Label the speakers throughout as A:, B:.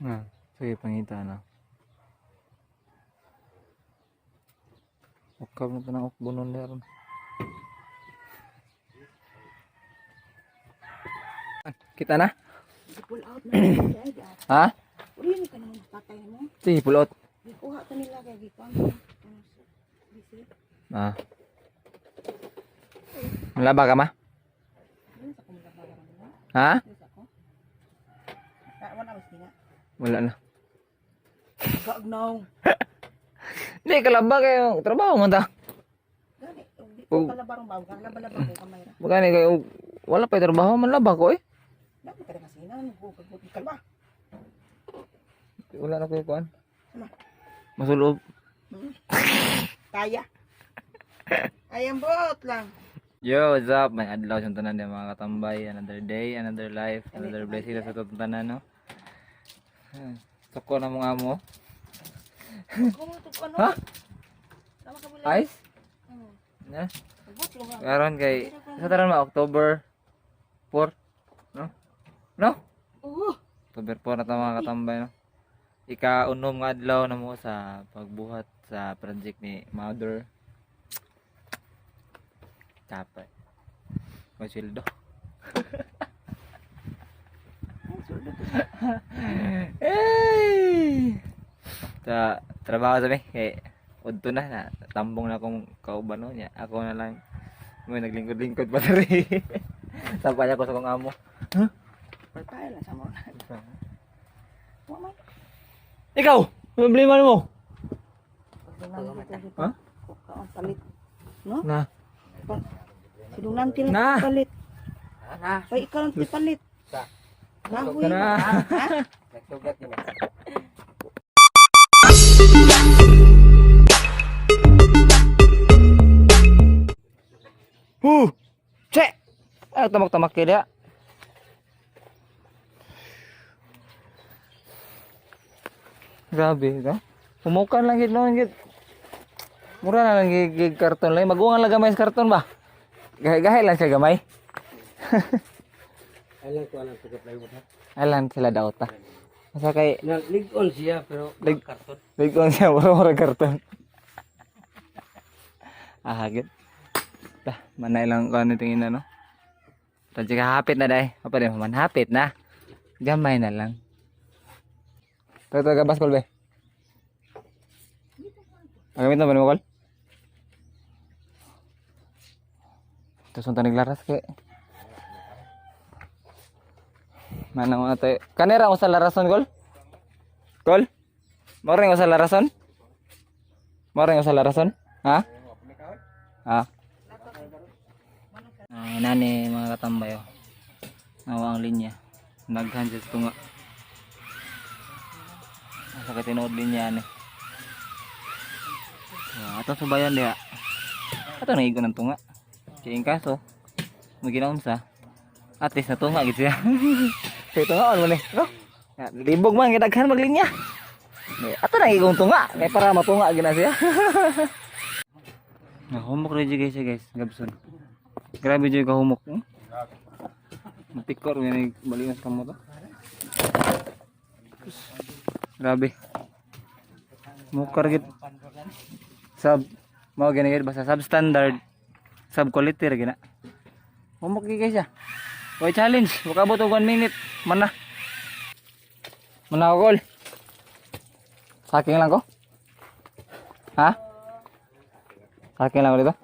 A: Ah, sige, pangita na. Ukab na tanang ukbonon niya ron. Kita na?
B: Pull out na siya.
A: Ha?
B: Uri ni ka naman patay mo.
A: Sige, pull out.
B: Gikuha ta nila kay gikuha mo. Bisi.
A: Ah. Malaba ka ma?
B: Ano sa kong labaran mo?
A: Ha?
B: Ano sa ko? Ah, wala mas dinga.
A: Wala na.
B: Gagnaw.
A: Hindi, kalaba kayo. Trabaho man ta.
B: Gani, og di
A: Oh.
B: ko kalabarong ba, kag laba-laba ko kamay ra.
A: Magani kayo, wala pa trabaho, manlaba ko eh.
B: Dami ka kasi na mo kag kalba.
A: Wala na ko yung kuan.
B: Sama.
A: Masulob.
B: Kaya. Ayang buot lang.
A: Yo, what's up? May adlaw sa tanan din mga katambay. Another day, another life, another blessing sa itong tanan, no? Suko na mga amo.
B: Kung to ano?
A: Ha?
B: Tama ka mula.
A: Ice? Na?
B: Buot lang.
A: Karon kay sa tanan ma October 4, no? No?
B: Oo.
A: October 4 na ta mga katambay, no? Ika-unom nga adlaw na mo sa pagbuhat sa project ni Mother. Dapat. May sweldo.
B: Ay, sulod to.
A: Hey! Sa trabaho sabi kay udto na na tambong na akong kauban no niya. Ako na lang may naglingkod-lingkod pa diri. Sampay ako sa kong amo.
B: Pagpail lang sa mo. Wa man.
A: Ikaw, problema mo.
B: Ha?
A: Ha?
B: Kaon palit. No?
A: Na.
B: Sidungnan til
A: Na.
B: palit. Ay, ikaw lang ti palit. Kahoy.
A: Na.
B: Ha?
A: Huh. Che. Ay, tamak-tamak kaya. Grabe, no? Humukan lang gid no gid. Mura na lang gid gid karton lang. Maguwang lang gamay sa karton ba? Gahi-gahi lang siya gamay.
C: Alam ko anong taga plywood ha.
A: Alam sila daw ta. Masa kay
C: Lig-on siya pero karton.
A: Ligon siya, mura mura karton. Ah, gid. Dah, manay lang ko ano tingin na no. Tadya ka hapit na dai. Apa din man hapit na. Gamay na lang. Tayo tayo bas kol be. Pagamit na ba mo kol? Terus unta naglaras kay. Mana mo tayo. Kanera ko sa larason kol? Kol? Mo rin ko sa larason? Mo rin ko sa larason? Ha? Ha? Ah, nani mga katambay oh. Nawa ang linya. Naghan siya sa tunga. Asa ka tinuod linya ni. Ah, atong subayan diha. Ato naigo ng tunga. Kay in kaso, mo ginaunsa. At least natunga gid siya. Kay tungaon mo ni. No? Ya, libog man kay daghan maglinya. Ni, ato nang igong tunga kay para matunga gina siya. Nahumok rin guys siya guys, Gabson. Grabe jud kahumok. Mapikor ngani baliwas kamo to. Grabe. Mukar gid. Sub mao gani gid basta substandard, sub quality ra gina. Humok gid guys siya. Way challenge, makabot og 1 minute. Mana. Mana ako gol. Saking lang ko. Ha? Saking lang ko dito.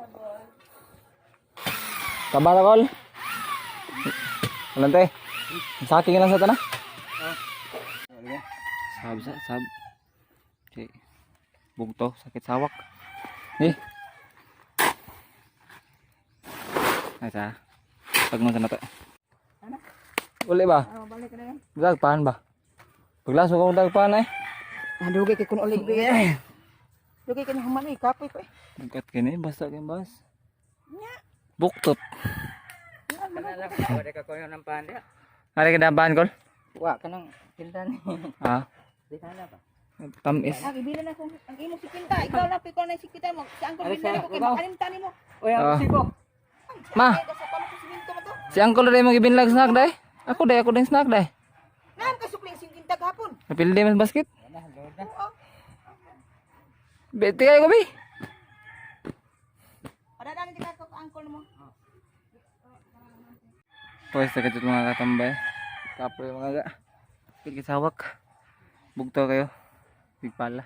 A: Kabala kol. Walang te. Saking lang sa tana. Sab sa sab. Okay. Bugto, sakit sawak. Eh. Ay sa. Pag mo sa nato. Uli ba?
B: Ah, balik ka na yan.
A: Dagpahan ba? Paglaso ko dagpahan eh.
B: Nadugay kay kun ulit bigay. Dugay kay human eh, kapoy ko eh.
A: Bukat kini basta kay bas. Buktot.
C: Wala ka kuyo ng panda.
A: Ari ka daban kol?
C: Wa ka nang tinda ni.
A: Ah,
C: Dinala ba?
A: tamis.
B: Ah, ibila na kung ang imo si Quinta, ikaw na ikaw na si Quinta mo. Si Angkol
C: Ari
B: binila
C: sa-
B: ko kay
C: ikaw.
B: makalimtan nimo.
C: Oy, ang
A: Ah.
C: sibo.
A: Ma,
B: Ay, sa pamo ko siminto mo to.
A: si Uncle rin mo gibinlag snack day. Ako day, ako din snack day.
B: Naan ka supling si Quinta gahapon.
A: Napildi mas basket? Bete kayo gabi.
B: Padadaan di ka ko angkol mo.
A: Pwes, sa mga katambay. Kapoy mga ga. Pil sawak. Bugto kayo. Bigpala.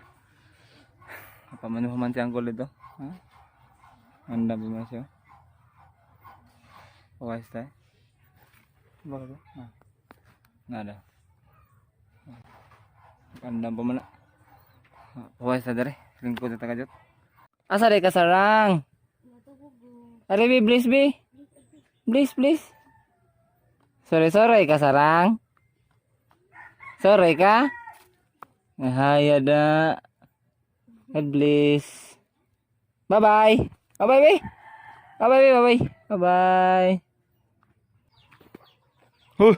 A: Pamanuhuman si Angkol dito. Ha? Anda ba man siya? Okay, tayo. Baka ba? Ah. Nada. Anda pa man na. Okay, sa dere. Lingkod sa takajot. Asa re ka sarang? Are bi, please bi. Please, please. Sorry, sorry ka sarang. Sorry ka? Ahaya da. God bless. Bye-bye. Bye-bye, be. Bye-bye, be. Bye-bye. Bye-bye. Huh.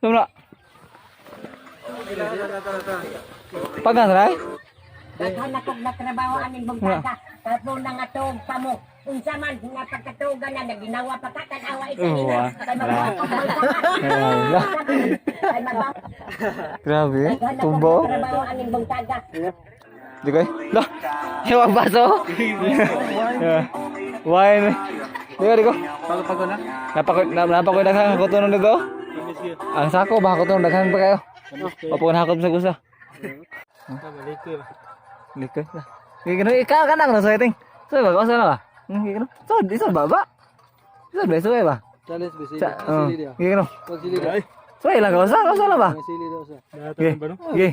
A: Tumra. Pagan, Ray?
D: Daghan na kog natrabaho aning bugtaka. Tatlo na nga tuog pa mo. Unsa man nga pagkatuogan na naginawa pa ka tan-awa isa
A: Oh,
D: nila.
A: ah.
D: Kay mabaho ang bugtaka.
A: Wala.
D: Kay mabaho.
A: Grabe.
D: Daghan na kog
A: Tumbo.
D: natrabaho aning bugtaka.
A: Di ko eh. Lah. Hewag baso. Wine. Di ko, di ko.
C: Pago na.
A: Napako napako daghang hakoton nito. Ang sako ba hakoton daghan pa kayo. Papuan hakot sa gusa.
C: Balik ko ba.
A: Likoy lah. Gino ikaw ka nang sa iting. So ba sa na ba? Gino. So di sa baba. So ba so ba?
C: Challenge ba
A: Sa oh. Gino.
C: Sili dia.
A: So ilang ka sa sa na ba?
C: Sili dia sa.
A: Ge. Ge.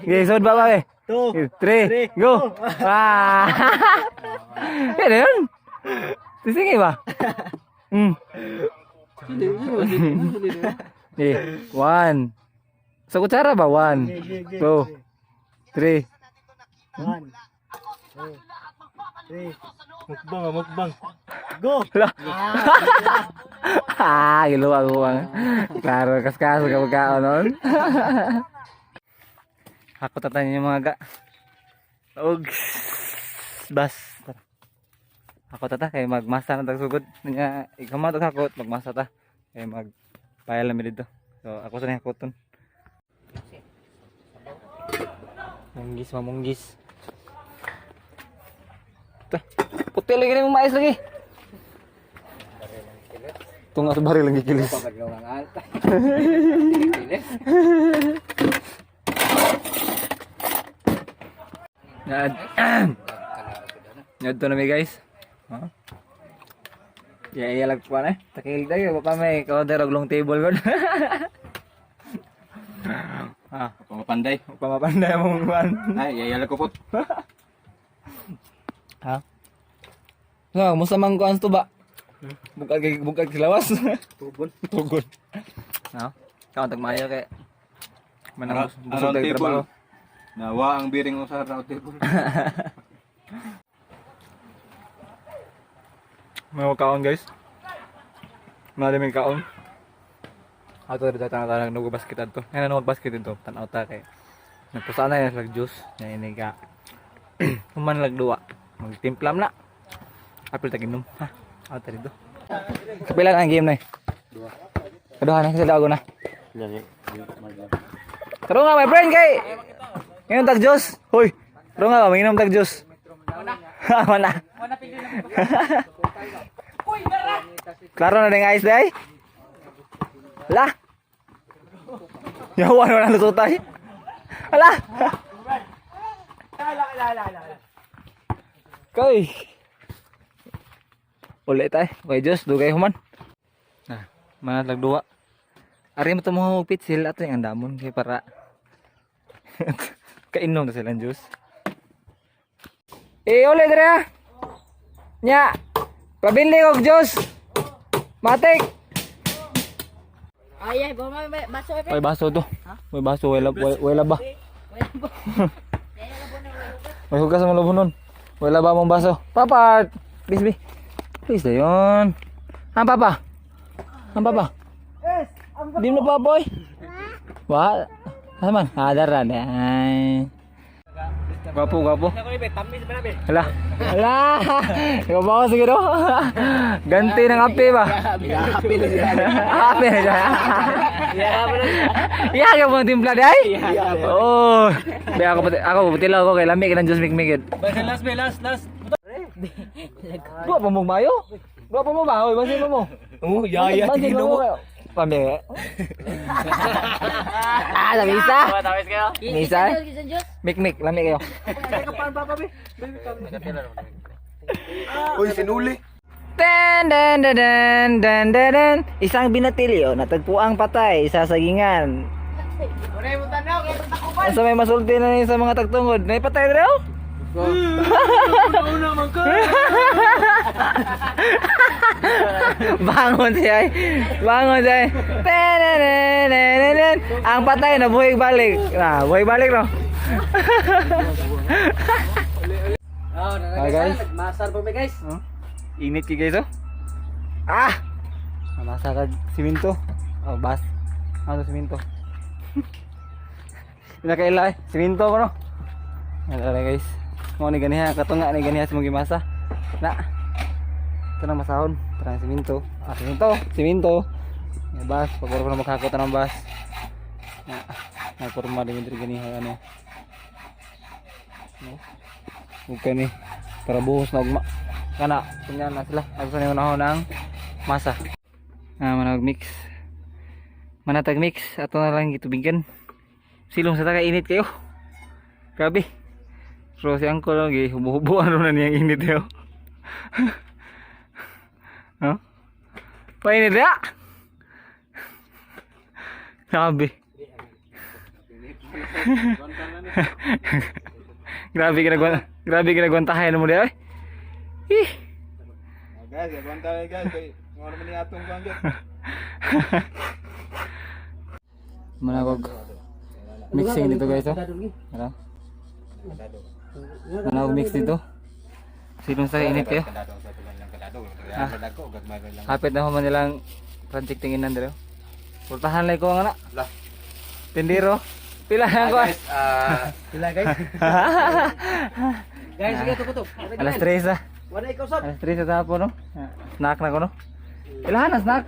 A: Ge so baba be.
C: Two.
A: 3 go. Ah. Kaya yun. Tisingi ba?
C: Sili sili sili dia.
A: Eh, 1. Sa kutsara ba? 1, 2, 3.
C: 1. 2. 3. Mukbang, mukbang. Go.
A: Lah. Ah, giluwa ko ang. Klaro, kaskaso ka pagkaon nun. Ako tatanin yung mga ga. Og bas. Ako tata kay magmasa na tagsugod. Nya ikaw man hakot magmasa ta. Kay mag payala mi dito. So ako sa hakoton. Munggis mamunggis. Ta, puti lagi ni mais lagi. Tungas baril lagi kilis. Nad. Ngadto na mi guys. Huh? Ya iya lag pa na. Takil dayo pa may order og long table god. Ah,
C: Pamapanday.
A: pamapanday mong kuan.
C: Ay, yayala ko po.
A: Ha? No, musta man kuan to ba? Bukag kay bukag silawas.
C: Tugon.
A: Tugon. Ha? Kaon tag maayo kay manang busog
E: Round
A: tag
E: table.
A: trabaho.
E: Nawa ang biring mo sa round table.
A: May kaon guys. Maraming kaon. Ato rin tanaw ta nag basket adto. Ngayon nag basket dito tanaw ta kay. Nagpusaan na yan lag juice. Nya ini ka. Human lag duwa. Magtimplam na. Apil ta ginom. Ha. Ato dito. Kapila na ang game na eh. Duha. Kaduha na kasi dago na. Karon nga my friend kay. Nginom tag juice. Hoy. Karon nga ba manginom tag juice. Wala. Klaro na ding ice day. Ala. Yawa na lusutay. Ala. Kay. Ulit tay. Okay, Diyos, dugay human. Ah, mga lagduwa. Ari mo tumuha og pitsil ato yung andamon kay para kainom na silang juice. Eh, ulit dre ah. Nya. Pabili og juice. Matik.
D: Ay ay, may baso
A: May baso to. May baso, wala, wala, wala ba? May hugas ang labo nun. Wala ba mong baso? Papa! Please, be. Please na yun. Ah, papa? Ah, papa? Di mo pa, boy? Wa? Asa man? Ah, dara na. Ay. Gwapo, gwapo. Hala. Hala. Ikaw ba ako siguro? Ganti ng ape ba?
B: Happy na siya.
A: Ape na siya. Iya ka mo timpla di ay? Oh. Be ako pati ako putila ako kay lami kay ng Diyos mikmikit.
C: Last, be, last, last.
A: Duwa pa mo mayo? Duwa pa mo ba? Oy, basin mo mo.
C: Oh, yaya,
A: Basin mo mo. Pambi. Ah, sabi isa. Isa. Mikmik, lami kayo.
E: Uy, sinuli.
A: Den den den den den den den. Isang binatilyo natagpuang patay sa sagingan. Asa may masulti na ni sa mga tagtungod. May patay dre oh? Bangon siya ay. Bangon siya ay. Den, den, den, den, den, den. Ang patay na buhay balik. Na, buhay balik no. Hi guys.
B: Masar pa guys.
A: Oh. Init kay guys oh. Ah! Namasa kag siminto. Oh, bas. Ano siminto? Pinakaila eh. Siminto ko no. Ano guys. Mo ni ganiha katunga ni ganiha sa mong gimasa. Na. Ito na masahon. Tara siminto. Ah, siminto. Siminto. Ya, bas, paguro ko na maghakot na ng bas. Na. Nagporma din diri ganiha ano. No. Okay ni para buhos na ugma kana kunya na sila nagsa ni unahon ang masa. Ah, manag mix, manatag mix ato na lang gitubigan silong sa taka, init kayo, grabe. So si angko lang gihubo-hubo ano na niyang init yo. Huh? Painit ya, grabe. Grabe ginagawa, grabe ginagwantahan mo diya eh. Ih.
E: Guys, gagawin tayo guys. Kay, mga naman ni atong kuwan guys.
A: Manawag mixing dito guys oh. Ano? Manawag mix dito. Silong sa init kayo. Ah. Hapit na human nilang project tinginan dito. Pultahan lang ko nga na.
E: Lah.
A: Tindiro. Pila na ko.
E: Guys, ah,
B: Sila guys. Guys, sige tukutok.
A: Alas 3 ah.
B: Wala ikaw sab.
A: Alas 3 sa hapon no. Snack na ko no. Ilahan na snack.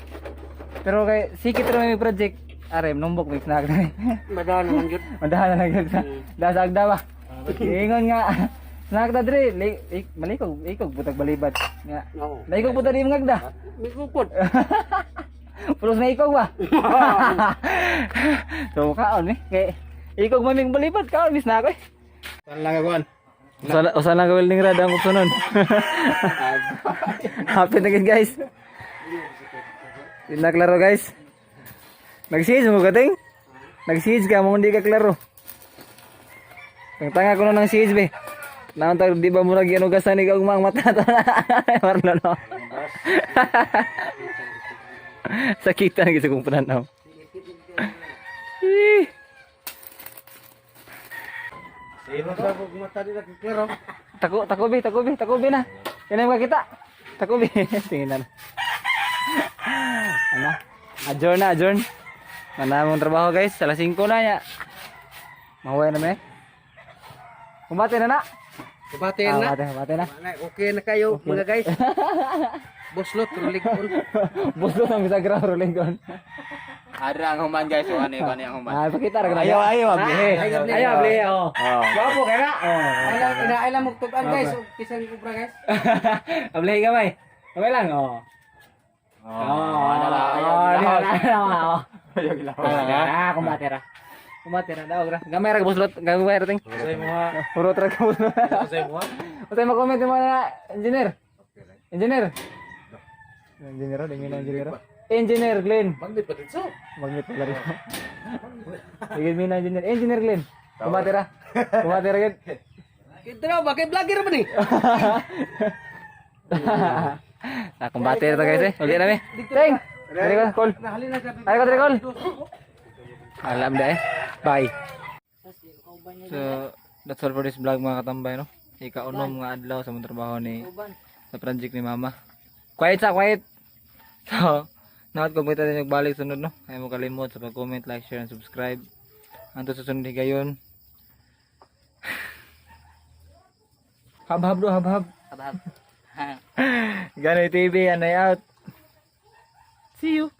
A: Pero kay sikit ra may project. Are, numbok may snack na.
B: Madahan man gyud.
A: Mandahan na lang yun. Da sa agda ba? Ingon nga. Snack ta dre, malikog, ikog butag balibat. Nga.
B: Oo.
A: Naikog buta di mga agda.
B: Mikupod.
A: Pulos na ikog ba? So kaon eh. Kay ikog maming balibat kaon mis na ako eh.
E: Saan lang gagawin?
A: Usa usa lang ka welding rod ang kupsonon. Happy na gid guys. Di na klaro guys. Nag-siege mo kating? Nag-siege ka mo hindi ka klaro. Ang tanga ko na ng siege be. Naon tag di ba mo lagi ano gasan ikaw ang mata ta. Marlo no. Sakitan gyud sa kong pananaw. Ih. Tako, tako bi, tako bi, tako bi na. Yan ang makita. Tako bi. Tingin na. Ano? Adjourn na, adjourn. Mana mong trabaho guys, alas 5 na ya. Mahuway na me. Kumbate na na.
B: Kubate
A: Ah,
B: na.
A: kumbate, kumbate na.
B: Okay na kayo mga guys. Boslot rulig on.
A: Busto ng bisa ground rolling gun.
E: Ada ang human guys, so ano yung ano ang human.
A: Ah, pakita ra
E: Ayaw, ayaw, abli.
A: Ayaw, abli, oh. Gwapo kay na. Oh.
B: Alam ina alam mo tugan guys, og kisan kubra guys.
A: Abli gamay. Gamay lang, oh. Oh,
E: ano lang, ayaw,
A: oh,
E: gilahos.
A: di na, ano, oh.
E: Ayaw gilahos.
A: Ah, kumbate ra. Kumbate ra daog ra. Gamay ra buslot, gamay ra ting. Puro tra ka buslot. Usay mo comment mo na engineer. Engineer. Engineer, dingin na engineer. Engineer Glenn.
C: Magnet pa dito.
A: Magnet pala rin. Sige, mina engineer. Engineer Glenn. Kumbate ra. Kumbate ra gid.
B: Kita bakit vlogger man ni?
A: Ah, kumbate ra ta guys eh. Uli na mi. Ting. Dali ko, call.
B: Nahalin na sabi.
A: Ay ko dali call. Alam da eh. Bye. So, that's all for this vlog mga katambay no. Ikaunom nga adlaw sa mong trabaho ni sa project ni mama. Quiet sa quiet. So, nawat ko kita din balik sunod no. Ay mo kalimot sa pag-comment, like, share and subscribe. Anto sa sunod higayon. Habhab do, habhab.
B: Habhab.
A: Ganoy TV, anay out. See you.